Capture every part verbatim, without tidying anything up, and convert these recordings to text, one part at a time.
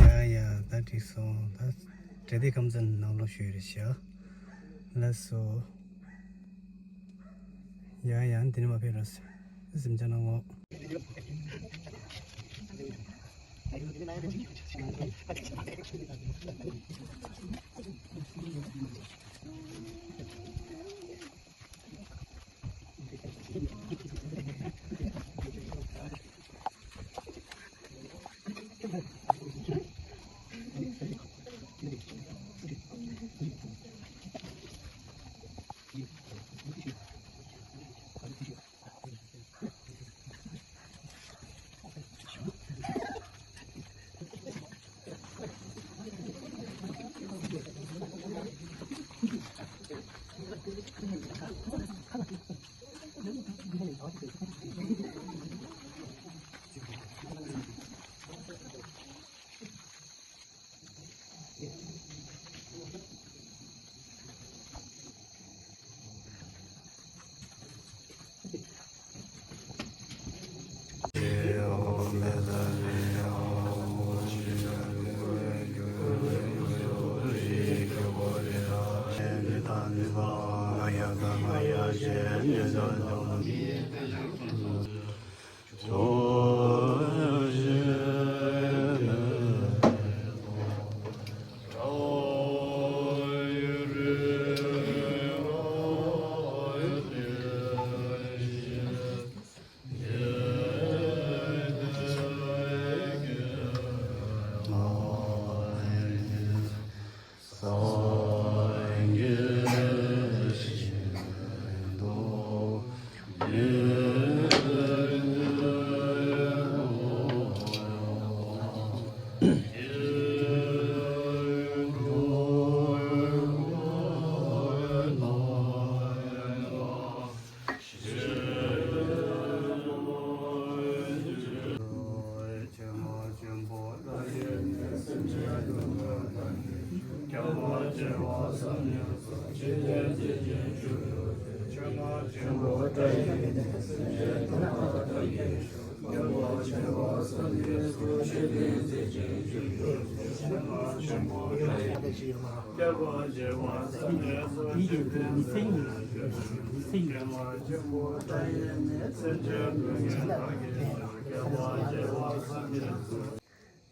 ཡ་ཡ། ད་འགྲིག་སོང་། ད་འབྲེལ་ཐིག་ཁམས་ཚན་ནང་ལོགས་ཞུས་རེད་ཤག་ལགས་སོ། ཡ་ཡ། འདི་ནས་མར་ཕེབས་རོགས། གཟིམ་འཇག་གནང་ངོ་།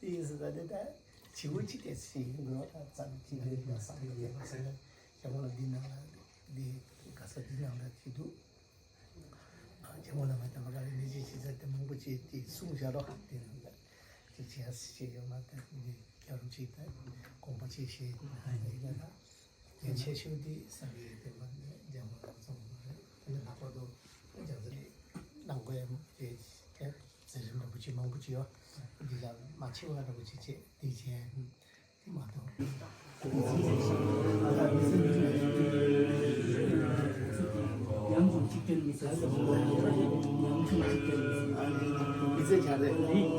དེ་ཡིན་ཟེར་ད་དེ་ད་བྱེད་སྒོ་གཅིག་དེ་ཚེ་ཡིན་དགོས་ད་ཙམ་གཅིག་རེད་ན་བསམ་གྱི་ཡོད་པ་ཟེར་ན་རྒྱ་མོ་ལ་འདི་ནང་ལ་འདི་ག་ས་འདི་ནང་ལ་བྲིས་འདུག་རྒྱ་མོ་ལ་མ་བཏང་བ་ག་རེ་མི་བྱེད་ཅི་ཟེར་དེ་མང་པོ་བྱེད་དེ་གསུང་བཞག་རོགས་དེ་ནང་ལ་ཅིག་བྱེད་ཡ་ཟེར་བྱེད་ཡོད་མ་ད་འདི་རྒྱ་རུ་ཅིག་ད་དགོངས་པ་ཅིག་བཞེས་ཡིན་ན་ད། གལ་ཆེ་ཤོས་དེ་བསམ་ཡས་དེ་མ་ནས་རྒྱ་མོ་ལ་ཚོང་མ་རེད། དེ་ནས་ལྷག་པར་དུ་རྒྱ་མཚོ་ནས་ནང་སྒོ་ཡང་དེ་མཛད་རིམ་རིན་པོ་ཆེ་མང་པོ་ཅིག་ཡོད། འདི་ལ་མ་ཆེ་བ་རིན་པོ་ཆེ་བྱས་དེ་བྱས་དེ་མ་གཏོགས། ཡང་ཅིག་གཅིག་གྱུར་མི་ཚེ་ཡང་ཅིག་གཅིག་གྱུར་མི་ཚེ་མི་ཚེ་བྱ་རེད།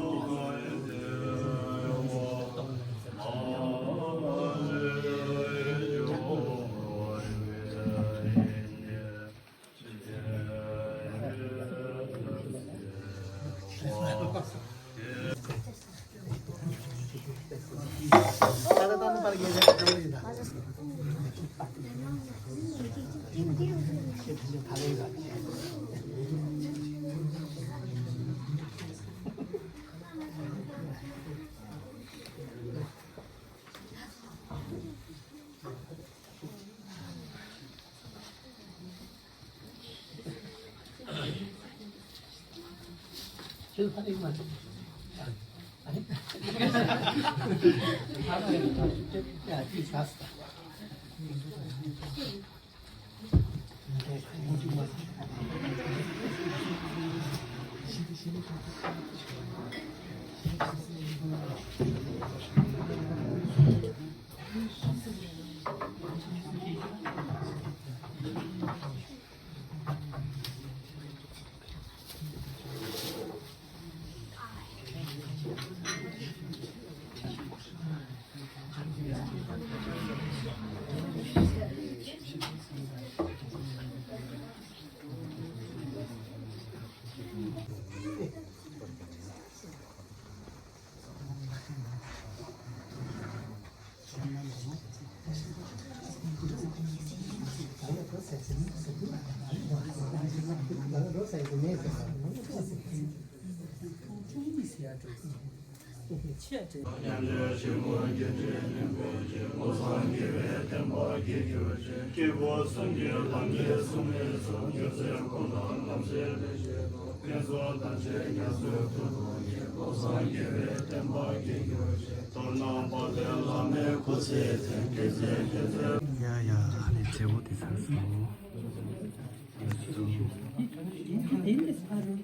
མཉམ་འབྲེལ་ཆེན་མོ་རྒྱུད་འབྲེལ་སྙིང་པོ་ཆེ། བློ་བཟང་དགེ་བའི་བསྟན་པ་རྒྱས་གྱུར་ཅིག། སྐྱེས་བུ་གསུམ་གྱི་ལམ་གྱི་གསུང་ལས་སུ་སྒྱུ་རྩལ་ཀུན་ལ་རྣམ་གསལ་ལེགས་བཤད་དུ། ཕུན་ཚོགས་དམ་ཆོས་རྒྱ་མཚོའི་གཏེར་དུ་ཡིས། བློ་བཟང་དགེ་བའི་བསྟན་པ་རྒྱས་གྱུར་ཅིག། མདོར་ན་དཔལ་ལྡན་བླ་མའི་སྐུ་ཚེ་ཚད། དགེ་ཚུལ་རྒྱུད་ཚུལ། ཡ་ཡ། ཨ་ནི་བགྲེས་པོ་དེ་ཚར་སོང་། དེ་ནས་ཕ་རོལ།